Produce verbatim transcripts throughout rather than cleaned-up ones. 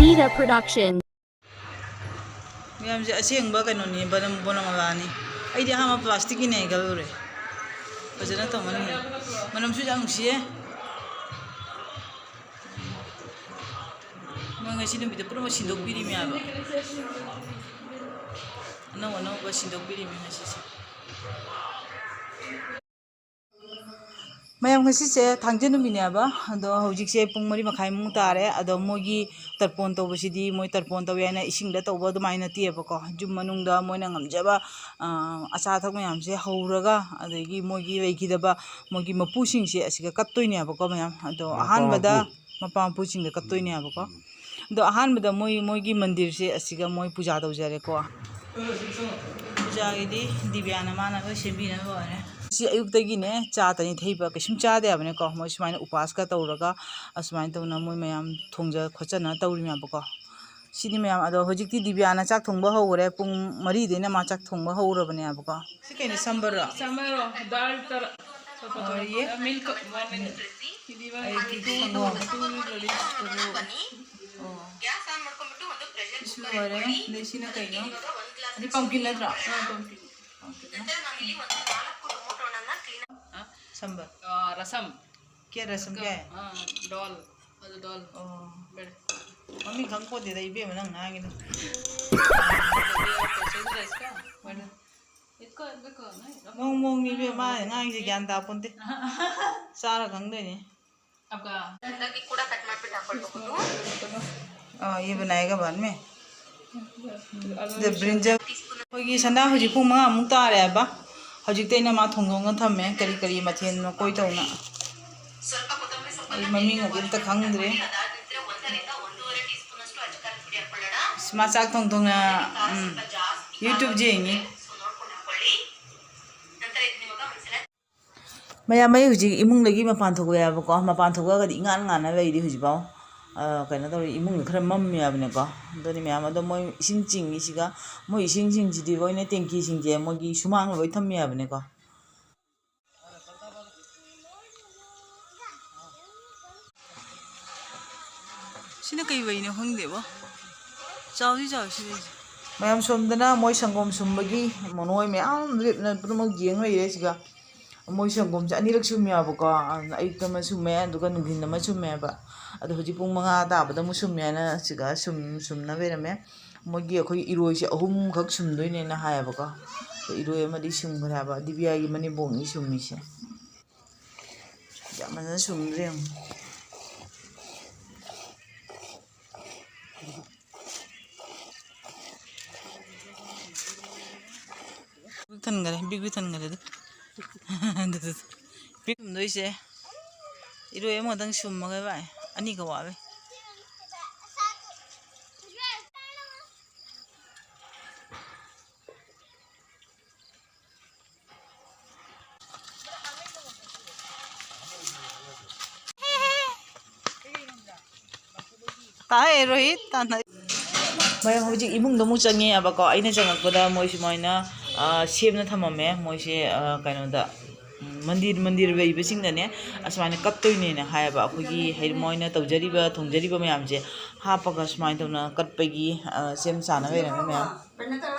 Ida Production. ꯃꯌꯥꯝꯁꯦ ꯑꯁꯦꯡꯕ ꯀꯩꯅꯣꯅꯤ, ꯕꯣꯅꯝ-, ꯕꯣꯅꯃꯂꯥꯅꯤ꯫ ꯑꯩꯗꯤ ꯑꯍꯥꯟꯕ ꯄ꯭ꯂꯥꯁꯇꯤꯛꯀꯤꯅꯦ ꯈꯜꯂꯨꯔꯦ꯫ ꯐꯖꯅ ꯇꯧꯃꯟꯈ꯭ꯔꯦ꯫ ꯃꯅꯝꯁꯨ ꯌꯥꯝ ꯅꯨꯡꯁꯤꯌꯦ꯫ ꯃꯣꯏ ꯉꯁꯤ ꯅꯨꯃꯤꯠꯇ ꯄꯨꯝꯅꯃꯛ ꯁꯤꯟꯗꯣꯛꯄꯤꯔꯤꯃꯦ ꯍꯥꯏꯕ꯫ ꯑꯅꯧ ꯑꯅꯧꯕ ꯁꯤꯟꯗꯣꯛꯄꯤꯔꯤꯃꯦ ꯉꯁꯤꯁꯦ꯫ ꯃꯌꯥꯝ, ꯉꯁꯤꯁꯦ ꯊꯥꯡꯖ ꯅꯨꯃꯤꯠꯅꯦꯕ꯫ ꯑꯗꯣ ꯍꯧꯖꯤꯛꯁꯦ ꯄꯨꯡ ꯃꯔꯤ ꯃꯈꯥꯏꯃꯨꯛ ꯇꯥꯔꯦ꯫ ꯑꯗꯣ ꯃꯣꯏꯒꯤ ꯇꯔꯄꯣꯟ ꯇꯧꯕꯁꯤꯗꯤ ꯃꯣꯏ ꯇꯔꯄꯣꯟ ꯇꯧꯋꯦ ꯍꯥꯏꯅ ꯏꯁꯤꯡꯗ ꯇꯧꯕ ꯑꯗꯨꯃꯥꯏꯅ ꯅꯠꯇꯦꯕꯀꯣ꯫ ꯌꯨꯝ ꯃꯅꯨꯡꯗ ꯃꯣꯏꯅ ꯉꯝꯖꯕ, ꯑ, ꯑꯆꯥ ꯑꯊꯛ ꯃꯌꯥꯝꯁꯦ ꯍꯧꯔꯒ, ꯑꯗꯒꯤ ꯃꯣꯏꯒꯤ ꯂꯩꯈꯤꯗꯕ ꯃꯣꯏꯒꯤ ꯃꯄꯨꯁꯤꯡꯁꯦ ꯑꯁꯤꯒ ꯀꯠꯇꯣꯏꯅꯦꯕꯀꯣ ꯃꯌꯥꯝ꯫ ꯑꯗꯣ ꯃꯄꯥ ꯑꯍꯥꯟꯕꯗ ꯃꯄꯨ꯫ ꯃꯄꯥ ꯃꯄꯨꯁꯤꯡꯗ ꯀꯠꯇꯣꯏꯅꯦꯕꯀꯣ꯫ ꯎꯝ꯫ ꯑꯗꯣ ꯑꯍꯥꯟꯕꯗ ꯃꯣꯏ, ꯃꯣꯏꯒꯤ ꯃꯟꯗꯤꯔꯁꯦ ꯑꯁꯤꯒ ꯃꯣꯏ ꯄꯨꯖꯥ ꯇꯧꯖꯔꯦꯀꯣ꯫ ꯄꯨꯖꯥꯒꯤꯗꯤ ꯗꯤꯕꯤꯌꯥꯅ ꯃꯥꯅ ꯂꯣꯏ ꯁꯦꯝꯕꯤꯅꯕ ꯑꯣꯏꯔꯦ꯫ ꯁꯤ ꯑꯌꯨꯛꯇꯒꯤꯅꯦ ꯆꯥ ꯇꯅꯤ ꯊꯛꯏꯕ ꯀꯩꯁꯨꯝ ꯆꯥꯗꯦ ꯍꯥꯏꯕꯅꯦꯀꯣ꯫ ꯃꯣꯏ ꯁꯨꯃꯥꯏꯅ ꯎꯄꯥꯁꯀ ꯇꯧꯔꯒ ꯑꯁꯨꯃꯥꯏꯅ ꯇꯧꯅ ꯃꯣꯏ ꯃꯌꯥꯝ ꯊꯣꯡꯖ ꯈꯣꯠꯆꯅ ꯇꯧꯔꯤꯅꯦꯕꯀꯣ꯫ ꯁꯤꯅꯤ ꯃꯌꯥꯝ꯫ ꯑꯗꯣ ꯍꯧꯖꯤꯛꯇꯤ ꯗꯤꯕꯤꯌꯥꯅ ꯆꯥꯛ ꯊꯣꯡꯕ ꯍꯧꯈꯔꯦ꯫ ꯄꯨꯡ ꯃꯔꯤꯗꯩꯅ ꯃꯥ ꯆꯥꯛ ꯊꯣꯡꯕ ꯍꯧꯔꯕꯅꯦꯕꯀꯣ꯫ ꯁꯤ ꯀꯩꯅꯣ, ꯁꯝꯕꯔꯔꯣ? ꯁꯝꯕꯔꯔꯣ? ꯗꯥꯜ ꯇꯔꯥ꯫ ꯑꯣ, ꯌꯦ꯫ Milk one litre. ꯑꯩꯗꯤ ꯁꯪꯒꯣꯝ꯫ ꯑꯣ꯫ ꯁꯤꯁꯨ ꯂꯣꯏꯔꯦ꯫ ꯑꯗꯩ ꯁꯤꯅ ꯀꯩꯅꯣ? ꯑꯗꯩ ꯄꯝꯀꯤꯟ ꯅꯠꯇ꯭ꯔꯣ? ꯑꯥ, ꯄꯝꯀꯤꯟ꯫ ꯄꯝꯀꯤꯟ꯫ ꯁꯝꯕꯔ꯫ ꯑꯥ, ꯔꯁꯝ꯫ ꯀꯌꯥ ꯔꯁꯝ ꯀꯌꯥ? ꯑꯥ, ꯗꯥꯜ꯫ ꯑꯗꯨ ꯗꯥꯜ꯫ ꯑꯣ꯫ ꯕꯦꯔꯦ꯫ ꯃꯃꯤꯡ ꯈꯪ ꯄꯣꯠꯇꯦꯗ ꯏꯕꯦꯝꯃ ꯅꯪ ꯉꯥꯡꯉꯤꯗꯣ꯫ ꯃꯑꯣꯡ ꯃꯑꯣꯡꯅꯤ ꯏꯕꯦꯝꯃ ꯃꯥꯅ ꯉꯥꯡꯉꯤꯁꯦ ꯒ꯭ꯌꯥꯟ ꯇꯥ ꯄꯣꯟꯇꯦ꯫ ꯆꯥꯔ ꯈꯪꯗꯣꯏꯅꯦ꯫ ꯑꯥ, ꯌꯦ ꯕꯅꯥꯌꯦꯒꯥ ꯕꯥꯗ ꯃꯦ꯫ ꯑꯗ ꯕ꯭ꯔꯤꯟꯖꯜ ꯑꯩꯈꯣꯏꯒꯤ ꯁꯅꯥ ꯍꯧꯖꯤꯛ ꯄꯨꯡ ꯃꯉꯥꯃꯨꯛ ꯇꯥꯔꯦ ꯍꯥꯏꯕ꯫ ꯍꯧꯖꯤꯛꯇꯩꯅ ꯃꯥ ꯊꯣꯡꯗꯣꯛꯅ ꯊꯝꯃꯦ ꯀꯔꯤ ꯀꯔꯤ ꯃꯊꯦꯜ ꯃꯀꯣꯏ ꯇꯧꯅ꯫ ꯑꯩ ꯃꯃꯤꯡ ꯑꯗꯨ ꯑꯝꯇ ꯈꯪꯗ꯭ꯔꯦ꯫ ꯑꯁ, ꯃꯥ ꯆꯥꯛ ꯊꯣꯡ ꯊꯣꯡꯅ, ꯎꯝ, YouTube ꯌꯦꯡꯉꯤ꯫ ꯃꯌꯥꯝ, ꯑꯩ ꯍꯧꯖꯤꯛ ꯏꯃꯨꯡꯗꯒꯤ ꯃꯄꯥꯟ ꯊꯣꯛꯂꯛꯑꯦꯕꯀꯣ꯫ ꯃꯄꯥꯟ ꯊꯣꯛꯂꯛꯑꯒꯗꯤ ꯏꯉꯥꯟ ꯉꯥꯟꯅ ꯂꯩꯔꯤ ꯍꯧꯖꯤꯛꯐꯥꯎ꯫ ꯑ, ꯀꯩꯅꯣ ꯇꯧꯔꯤ, ꯏꯃꯨꯡꯗ ꯈꯔ ꯃꯝꯃꯤ ꯍꯥꯏꯕꯅꯦꯀꯣ꯫ ꯑꯗꯨꯅꯤ ꯃꯌꯥꯝ, ꯑꯗꯣ ꯃꯣꯏ ꯏꯁꯤꯡ ꯆꯤꯡꯉꯤꯁꯤꯒ, ꯃꯣꯏ ꯏꯁꯤꯡꯁꯤꯡꯁꯤꯗꯤ ꯂꯣꯏꯅ ꯇꯦꯡꯀꯤꯁꯤꯡꯁꯦ ꯃꯣꯏꯒꯤ ꯁꯨꯃꯥꯡꯗ ꯂꯣꯏ ꯊꯝꯃꯤ ꯍꯥꯏꯕꯅꯦꯀꯣ꯫ ꯁꯤꯅ ꯀꯩ ꯋꯥꯏꯅꯣ ꯈꯪꯗꯦꯕꯣ꯫ ꯆꯥꯎꯗꯤ ꯆꯥꯎꯋꯤ ꯁꯤ ꯋꯥꯏꯁꯦ꯫ ꯃꯌꯥꯝ ꯁꯣꯝꯗꯅ ꯃꯣꯏ ꯁꯪꯒꯣꯝ ꯁꯨꯝꯕꯒꯤ ꯃꯣꯏ ꯃꯌꯥꯝ ꯂꯦꯞꯅ ꯄꯨꯝꯅꯃꯛ ꯌꯦꯡ ꯂꯩꯔꯦ ꯁꯤꯒ꯫ ꯃꯣꯏ ꯁꯪꯒꯣꯝꯁꯦ ꯑꯅꯤꯔꯛ ꯁꯨꯝꯃꯦꯕꯀꯣ꯫ ꯑꯗꯨꯅ ꯑꯌꯨꯛꯇ ꯑꯃ ꯁꯨꯝꯃꯦ, ꯑꯗꯨꯒ ꯅꯨꯡꯊꯤꯟ ꯑꯃ ꯁꯨꯝꯃꯦꯕ꯫ ꯑꯗꯣ ꯍꯧꯖꯤꯛ ꯄꯨꯡ ꯃꯉꯥ ꯇꯥꯕꯗ ꯑꯃꯨꯛ ꯁꯨꯝꯃꯦ ꯍꯥꯏꯅ ꯁꯤꯒ ꯁꯨꯝ, ꯁꯨꯝꯅ ꯂꯩꯔꯝꯃꯦ꯫ ꯃꯣꯏꯒꯤ ꯑꯩꯈꯣꯏꯒꯤ ꯏꯔꯣꯏꯁꯦ ꯑꯍꯨꯝꯈꯛ ꯁꯨꯝꯗꯣꯏꯅꯦꯅ ꯍꯥꯏꯌꯦꯕꯀꯣ꯫ ꯑꯗꯣ ꯏꯔꯣꯏ ꯑꯃꯗꯤ ꯁꯨꯝꯈ꯭ꯔꯦ ꯍꯥꯏꯕ, ꯗꯤꯕꯤꯌꯥꯒꯤ ꯃꯅꯦꯝꯕꯣꯛꯅꯤ ꯁꯨꯝꯃꯤꯁꯦ꯫ ꯌꯥꯝ ꯐꯖꯅ ꯁꯨꯝꯈ꯭ꯔꯦ ꯌꯦꯡꯉꯨ꯫ ꯄꯤꯛ ꯊꯟꯈꯔꯦ, ꯄꯤꯛ ꯄꯤꯛ ꯊꯟꯈꯔꯦ ꯑꯗꯨ꯫ ꯑꯗꯨ, ꯑꯗꯨ, ꯑꯗꯨ꯫ ꯄꯤꯛ ꯁꯨꯝꯗꯣꯏꯁꯦ ꯏꯔꯣꯏ ꯑꯃꯈꯛꯇꯪ ꯁꯨꯝꯃꯒ ꯚꯥꯏ, ꯑꯅꯤꯒ ꯋꯥꯠꯂꯤ꯫ ꯇꯥꯏ ꯔꯣꯍꯤꯠ, ꯇꯥꯟꯅꯩ꯫ ꯃꯌꯥꯝ ꯍꯧꯖꯤꯛ ꯏꯃꯨꯡꯗ ꯑꯃꯨꯛ ꯆꯪꯉꯦꯕꯀꯣ꯫ ꯑꯩꯅ ꯆꯪꯉꯛꯄꯗ ꯃꯣꯏ ꯁꯨꯃꯥꯏꯅ, ꯑ, ꯁꯦꯝꯅ ꯊꯝꯃꯝꯃꯦ꯫ ꯃꯣꯏꯁꯦ, ꯑ, ꯀꯩꯅꯣꯗ, ꯎꯝ, ꯃꯟꯗꯤꯔ, ꯃꯟꯗꯤꯔ ꯂꯩꯕꯁꯤꯡꯗꯅꯦ ꯑꯁꯨꯃꯥꯏꯅ ꯀꯠꯇꯣꯏꯅꯦꯅ ꯍꯥꯏꯌꯦꯕ꯫ ꯑꯩꯈꯣꯏꯒꯤ ꯍꯥꯏꯗꯤ ꯃꯣꯏꯅ ꯇꯧꯖꯔꯤꯕ, ꯊꯣꯡꯖꯔꯤꯕ ꯃꯌꯥꯝꯁꯦ ꯍꯥꯞꯄꯒ ꯁꯨꯃꯥꯏꯅ ꯇꯧꯅ ꯀꯠꯄꯒꯤ, ꯑ, ꯁꯦꯝ ꯁꯥꯅ ꯂꯩꯔꯝꯃꯦ ꯃꯌꯥꯝ꯫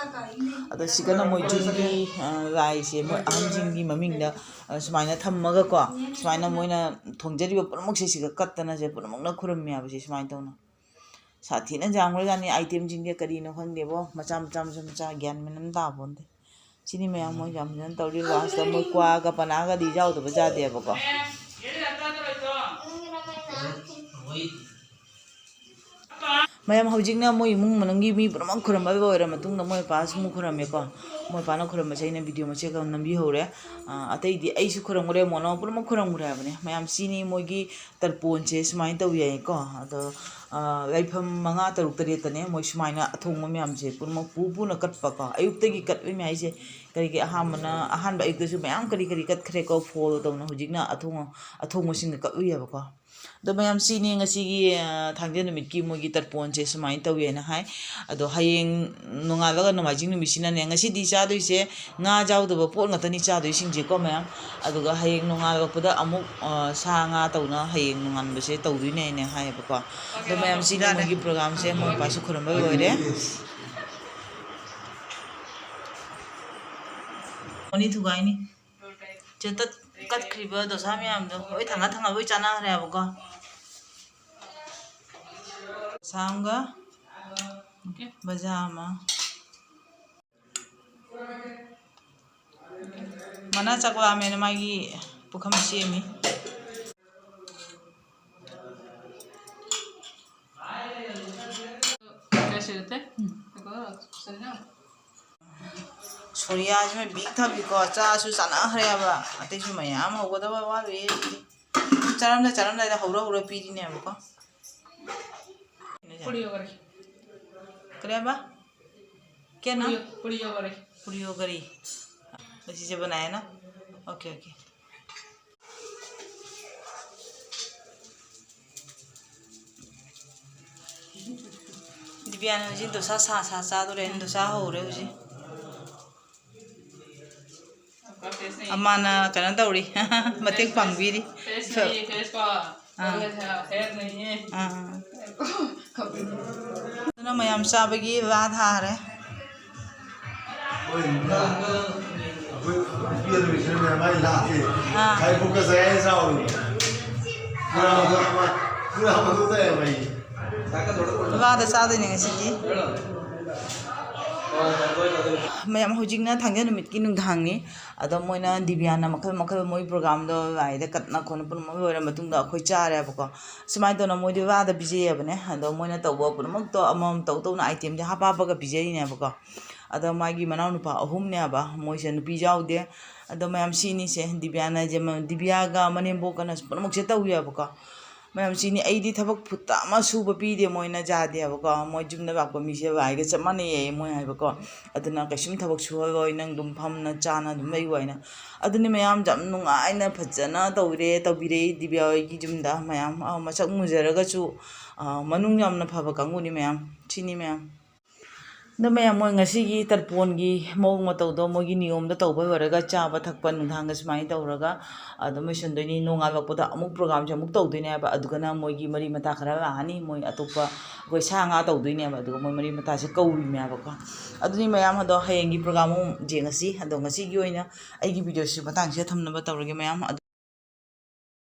ꯑꯗꯣ ꯁꯤꯒꯅ ꯃꯣꯏ ꯌꯨꯝꯒꯤ, ꯑ, ꯂꯥꯏꯁꯦ ꯃꯣꯏ ꯑꯍꯟꯁꯤꯡꯒꯤ ꯃꯃꯤꯡꯗ, ꯑ, ꯁꯨꯃꯥꯏꯅ ꯊꯝꯃꯒꯀꯣ, ꯁꯨꯃꯥꯏꯅ ꯃꯣꯏꯅ ꯊꯣꯡꯖꯔꯤꯕ ꯄꯨꯝꯅꯃꯛꯁꯦ ꯁꯤꯒ ꯀꯠꯇꯅꯁꯦ ꯄꯨꯝꯅꯃꯛꯅ ꯈꯨꯔꯨꯝꯃꯦ ꯍꯥꯏꯕꯁꯦ ꯁꯨꯃꯥꯏꯅ ꯇꯧꯅ꯫ ꯁꯥꯊꯤꯅ ꯌꯥꯝꯈ꯭ꯔꯖꯥꯠꯅꯤ ꯑꯥꯏꯇꯦꯝꯁꯤꯡꯁꯦ, ꯀꯔꯤꯅꯣ ꯈꯪꯗꯦꯕꯣ, ꯃꯆꯥ ꯃꯆꯥ ꯃꯆꯥ ꯃꯆꯥ ꯒ꯭ꯌꯥꯟ ꯃꯦꯟ ꯑꯃ ꯇꯥꯄꯣꯟꯇꯦ꯫ ꯁꯤꯅꯤ ꯃꯌꯥꯝ ꯃꯣꯏ ꯌꯥꯝ ꯐꯖꯅ ꯇꯧꯔꯤ꯫ ꯂꯥꯁꯇ ꯃꯣꯏ ꯀ꯭ꯋꯥꯒ ꯄꯅꯥꯒꯗꯤ ꯌꯥꯎꯗꯕ ꯌꯥꯗꯦꯕꯀꯣ꯫ ꯃꯌꯥꯝ ꯍꯧꯖꯤꯛꯅ ꯃꯣꯏ ꯏꯃꯨꯡ ꯃꯅꯨꯡꯒꯤ ꯃꯤ ꯄꯨꯝꯅꯃꯛ ꯈꯨꯔꯨꯝꯕ ꯑꯣꯏꯔ ꯃꯇꯨꯡꯗ ꯃꯣꯏ ꯃꯄꯥꯁꯨ ꯑꯃꯨꯛ ꯈꯨꯔꯝꯃꯦꯀꯣ꯫ ꯃꯣꯏ ꯃꯄꯥꯅ ꯈꯨꯔꯝꯕꯁꯦ ꯑꯩꯅ ꯚꯤꯗꯤꯑꯣ ꯃꯆꯦꯠ ꯑꯃ ꯅꯝꯕꯤꯍꯧꯔꯦ꯫ ꯑ, ꯑꯇꯩꯗꯤ ꯑꯩꯁꯨ ꯈꯨꯔꯝꯈ꯭ꯔꯦ, ꯃꯣꯅꯣ ꯄꯨꯝꯅꯃꯛ ꯈꯨꯔꯝꯈ꯭ꯔꯦ ꯍꯥꯏꯕꯅꯦ꯫ ꯃꯌꯥꯝ ꯁꯤꯅꯤ ꯃꯣꯏꯒꯤ ꯇꯔꯄꯣꯟꯁꯦ ꯁꯨꯃꯥꯏꯅ ꯇꯧ ꯌꯥꯏꯀꯣ꯫ ꯑꯗꯣ, ꯑ, ꯂꯥꯏꯐꯝ ꯃꯉꯥ, ꯇꯔꯨꯛ, ꯇꯔꯦꯠꯇꯅꯦ ꯃꯣꯏ ꯁꯨꯃꯥꯏꯅ ꯑꯊꯣꯡꯕ ꯃꯌꯥꯝꯁꯦ ꯄꯨꯝꯅꯃꯛ ꯄꯨ ꯄꯨꯅ ꯀꯠꯄꯀꯣ꯫ ꯑꯌꯨꯛꯇꯒꯤ ꯀꯠꯂꯤ ꯃꯌꯥꯝꯁꯦ ꯀꯔꯤꯒꯤ ꯑꯍꯥꯟꯕꯅ, ꯑꯍꯥꯟꯕ ꯑꯌꯨꯛꯇꯁꯨ ꯃꯌꯥꯝ ꯀꯔꯤ ꯀꯔꯤ ꯀꯠꯈ꯭ꯔꯦꯀꯣ, ꯐꯣꯜ ꯇꯧꯅ꯫ ꯍꯧꯖꯤꯛꯅ ꯑꯊꯣꯡ-, ꯑꯊꯣꯡꯕꯁꯤꯡꯗ ꯀꯠꯂꯨꯏꯌꯦꯕꯀꯣ꯫ ꯑꯗꯣ ꯃꯌꯥꯝ, ꯁꯤꯅꯤ ꯉꯁꯤꯒꯤ, ꯑ, ꯊꯥꯡꯖ ꯅꯨꯃꯤꯠꯀꯤ ꯃꯣꯏꯒꯤ ꯇꯔꯄꯣꯟꯁꯦ ꯁꯨꯃꯥꯏꯅ ꯇꯧꯋꯦꯅ ꯍꯥꯏ꯫ ꯑꯗꯣ ꯍꯌꯦꯡ ꯅꯣꯡꯉꯥꯜꯂꯒ ꯅꯣꯡꯃꯥꯏꯖꯤꯡ ꯅꯨꯃꯤꯠꯁꯤꯅꯅꯦ, ꯉꯁꯤꯗꯤ ꯆꯥꯗꯣꯏꯁꯦ ꯉꯥ ꯌꯥꯎꯗꯕ ꯄꯣꯠ ꯉꯥꯛꯇꯅꯤ ꯆꯥꯗꯣꯏꯁꯤꯡꯁꯦꯀꯣ ꯃꯌꯥꯝ꯫ ꯑꯗꯨꯒ ꯍꯌꯦꯡ ꯅꯣꯡꯉꯥꯜꯂꯛꯄꯗ ꯑꯃꯨꯛ, ꯑ, ꯁꯥ ꯉꯥ ꯇꯧꯅ ꯍꯌꯦꯡ ꯅꯣꯡꯉꯥꯟꯕꯁꯦ ꯇꯧꯗꯣꯏꯅꯦꯅ ꯍꯥꯏꯌꯦꯕꯀꯣ꯫ ꯑꯗꯣ ꯃꯌꯥꯝ, ꯁꯤꯅꯤ ꯃꯣꯏꯒꯤ ꯄ꯭ꯔꯣꯒꯥꯝꯁꯦ꯫ ꯃꯣꯏ ꯃꯄꯥꯁꯨ ꯈꯨꯔꯨꯝꯕ ꯂꯣꯏꯔꯦ꯫ ꯃꯣꯅꯤ ꯊꯨꯒꯥꯏꯅꯤ꯫ ꯆꯦ, ꯇꯠ-, ꯀꯠꯈ꯭ꯔꯤꯕ ꯗꯣꯁꯥ ꯃꯌꯥꯝꯗꯣ ꯂꯣꯏ ꯊꯥꯡꯒꯠ ꯊꯥꯡꯒꯠ ꯂꯣꯏ ꯆꯥꯅꯈ꯭ꯔꯦꯕꯀꯣ꯫ ꯗꯣꯁꯥ ꯑꯃꯒ ꯕꯖꯥ ꯑꯃ꯫ ꯃꯅꯥ ꯆꯥꯛ ꯂꯥꯝꯃꯦꯅ ꯃꯥꯒꯤ ꯄꯨꯈꯝ ꯁꯦꯝꯃꯤ꯫ ꯁꯣꯔꯤꯌꯥꯁꯤꯃ ꯕꯤꯛ ꯊꯕꯤꯀꯣ, ꯆꯥꯁꯨ ꯆꯥꯅꯈ꯭ꯔꯦꯕ, ꯑꯇꯩꯁꯨ ꯃꯌꯥꯝ ꯍꯧꯒꯗꯕ ꯋꯥꯠꯂꯤ꯫ ꯆꯥꯔꯝꯗꯥꯏ ꯆꯥꯔꯝꯗꯥꯏꯗ ꯍꯧꯔ ꯍꯧꯔ ꯄꯤꯔꯤꯅꯦꯕꯀꯣ꯫ ꯄꯨꯔꯤꯌꯣꯒꯔꯤ꯫ ꯀꯔꯤ ꯍꯥꯏꯕ? ꯀꯦꯅꯣ? ꯄꯨꯔꯤꯌꯣ-, ꯄꯨꯔꯤꯌꯣꯒꯔꯤ꯫ ꯄꯨꯔꯤꯌꯣꯒꯔꯤ꯫ ꯑꯁꯤꯁꯦ ꯕꯅꯥꯏꯌꯦ ꯅ? Okay, okay. ꯗꯤꯕꯤꯌꯥꯅ ꯍꯧꯖꯤꯛ ꯗꯣꯁꯥ ꯁꯥ ꯁꯥ ꯆꯥꯗꯣꯔꯦ, ꯗꯣꯁꯥ ꯍꯧꯔꯦ ꯍꯧꯖꯤꯛ꯫ ꯑꯃꯅ ꯀꯩꯅꯣ ꯇꯧꯔꯤ, ꯃꯇꯦꯡ ꯄꯥꯡꯕꯤꯔꯤ꯫ ꯑꯥ꯫ ꯑꯥ꯫ ꯑꯗꯨꯅ ꯃꯌꯥꯝ ꯆꯥꯕꯒꯤ ꯋꯥ ꯊꯥꯔꯦ꯫ ꯑꯥ꯫ ꯂꯥꯗ ꯆꯥꯗꯣꯏꯅꯦ ꯉꯁꯤꯗꯤ꯫ ꯃꯌꯥꯝ, ꯍꯧꯖꯤꯛꯅ ꯊꯥꯡꯖ ꯅꯨꯃꯤꯠꯀꯤ ꯅꯨꯡꯗꯥꯡꯅꯤ꯫ ꯑꯗꯣ ꯃꯣꯏꯅ ꯗꯤꯕꯤꯌꯥꯅ ꯃꯈꯜ ꯃꯈꯜ ꯃꯣꯏ ꯄ꯭ꯔꯣꯒꯥꯝꯗꯣ ꯂꯥꯏꯗ ꯀꯠꯅ ꯈꯣꯠꯅ ꯄꯨꯝꯅꯃꯛ ꯂꯣꯏꯔ ꯃꯇꯨꯡꯗ ꯑꯩꯈꯣꯏ ꯆꯥꯔꯦꯕꯀꯣ꯫ ꯁꯨꯃꯥꯏꯅ ꯇꯧꯅ ꯃꯣꯏꯗꯤ ꯋꯥꯗ ꯄꯤꯖꯩꯌꯦꯕꯅꯦ꯫ ꯑꯗꯣ ꯃꯣꯏꯅ ꯇꯧꯕ ꯄꯨꯝꯅꯃꯛꯇꯣ ꯑꯃꯃꯝ ꯇꯧ ꯇꯧꯅ ꯑꯥꯏꯇꯦꯝꯁꯦ ꯍꯥꯞ ꯍꯥꯞꯄꯒ ꯄꯤꯖꯔꯤꯅꯦꯕꯀꯣ꯫ ꯑꯗꯣ ꯃꯥꯒꯤ ꯃꯅꯥꯎꯅꯨꯄꯥ ꯑꯍꯨꯝꯅꯦꯕ, ꯃꯣꯏꯁꯦ ꯅꯨꯄꯤ ꯌꯥꯎꯗꯦ꯫ ꯑꯗꯣ ꯃꯌꯥꯝ ꯁꯤꯅꯤꯁꯦ ꯗꯤꯕꯤꯌꯥꯅ ꯖꯦ-, ꯗꯤꯕꯤꯌꯥꯒ ꯃꯅꯦꯝꯕꯣꯛꯀꯅ ꯄꯨꯝꯅꯃꯛꯁꯦ ꯇꯧꯋꯦꯕꯀꯣ꯫ ꯃꯌꯥꯝ ꯁꯤꯅꯤ, ꯑꯩꯗꯤ ꯊꯕꯛ ꯐꯨꯠꯇ ꯑꯃ ꯁꯨꯕ ꯄꯤꯗꯦ, ꯃꯣꯏꯅ ꯌꯥꯗꯦ ꯍꯥꯏꯕꯀꯣ꯫ ꯃꯣꯏ ꯌꯨꯝꯗ ꯂꯥꯛꯄ ꯃꯤꯁꯦ ꯋꯥꯏꯒ ꯆꯞ ꯃꯥꯟꯅꯩꯌꯦ ꯃꯣꯏ ꯍꯥꯏꯕꯀꯣ꯫ ꯑꯗꯨꯅ ꯀꯩꯁꯨꯝ ꯊꯕꯛ ꯁꯨꯍꯜꯂꯣꯏ, ꯅꯪ ꯑꯗꯨꯝ ꯐꯝꯅ ꯆꯥꯅ ꯑꯗꯨꯝ ꯂꯩꯌꯨ ꯍꯥꯏꯅ꯫ ꯑꯗꯨꯅꯤ ꯃꯌꯥꯝ, ꯌꯥꯝ ꯅꯨꯡꯉꯥꯏꯅ ꯐꯖꯅ ꯇꯧꯔꯦ, ꯇꯧꯕꯤꯔꯦ ꯗꯤꯕꯤꯌꯥ ꯍꯣꯏꯒꯤ ꯌꯨꯝꯗ ꯃꯌꯥꯝ꯫ ꯑ, ꯃꯁꯛ ꯃꯨꯖꯔꯒꯁꯨ, ꯑ, ꯃꯅꯨꯡ ꯌꯥꯝꯅ ꯐꯕ ꯀꯥꯡꯕꯨꯅꯤ ꯃꯌꯥꯝ꯫ ꯁꯤꯅꯤ ꯃꯌꯥꯝ꯫ ꯑꯗꯣ ꯃꯌꯥꯝ, ꯃꯣꯏ ꯉꯁꯤꯒꯤ ꯇꯔꯄꯣꯟꯒꯤ ꯃꯑꯣꯡ ꯃꯇꯧꯗꯣ, ꯃꯣꯏꯒꯤ ꯅꯤꯌꯣꯝꯗ ꯇꯧꯕ ꯂꯣꯏꯔꯒ ꯆꯥꯕ ꯊꯛꯄ ꯅꯨꯡꯗꯥꯡꯗ ꯁꯨꯃꯥꯏꯅ ꯇꯧꯔꯒ ꯑꯗꯨꯝ ꯂꯣꯏꯁꯤꯟꯗꯣꯏꯅꯤ꯫ ꯅꯣꯡꯉꯥꯜꯂꯛꯄꯗ ꯑꯃꯨꯛ ꯄ꯭ꯔꯣꯒ꯭ꯔꯥꯝꯁꯦ ꯑꯃꯨꯛ ꯇꯧꯗꯣꯏꯅꯦꯕ꯫ ꯑꯗꯨꯒꯅ ꯃꯣꯏꯒꯤ ꯃꯔꯤ ꯃꯇꯥ ꯈꯔ ꯂꯥꯛꯑꯅꯤ, ꯃꯣꯏ ꯑꯇꯣꯞꯄ ꯑꯩꯈꯣꯏ ꯁꯥ ꯉꯥ ꯇꯧꯗꯣꯏꯅꯦꯕ꯫ ꯑꯗꯨꯒ ꯃꯣꯏ ꯃꯔꯤ ꯃꯇꯥꯁꯦ ꯀꯧꯔꯤꯅꯦꯕꯀꯣ꯫ ꯑꯗꯨꯅꯤ ꯃꯌꯥꯝ, ꯑꯗꯣ ꯍꯌꯦꯡꯒꯤ ꯄ꯭ꯔꯣꯒ꯭ꯔꯥꯝ ꯑꯃꯨꯛ ꯌꯦꯡꯉꯁꯤ꯫ ꯑꯗꯣ ꯉꯁꯤꯒꯤ ꯑꯣꯏꯅ ꯑꯩꯒꯤ ꯚꯤꯗꯤꯑꯣꯁꯤ ꯃꯇꯥꯡꯁꯤꯗ ꯊꯝꯅꯕ ꯇꯧꯔꯒꯦ ꯃꯌꯥꯝ꯫ ꯑꯗꯣ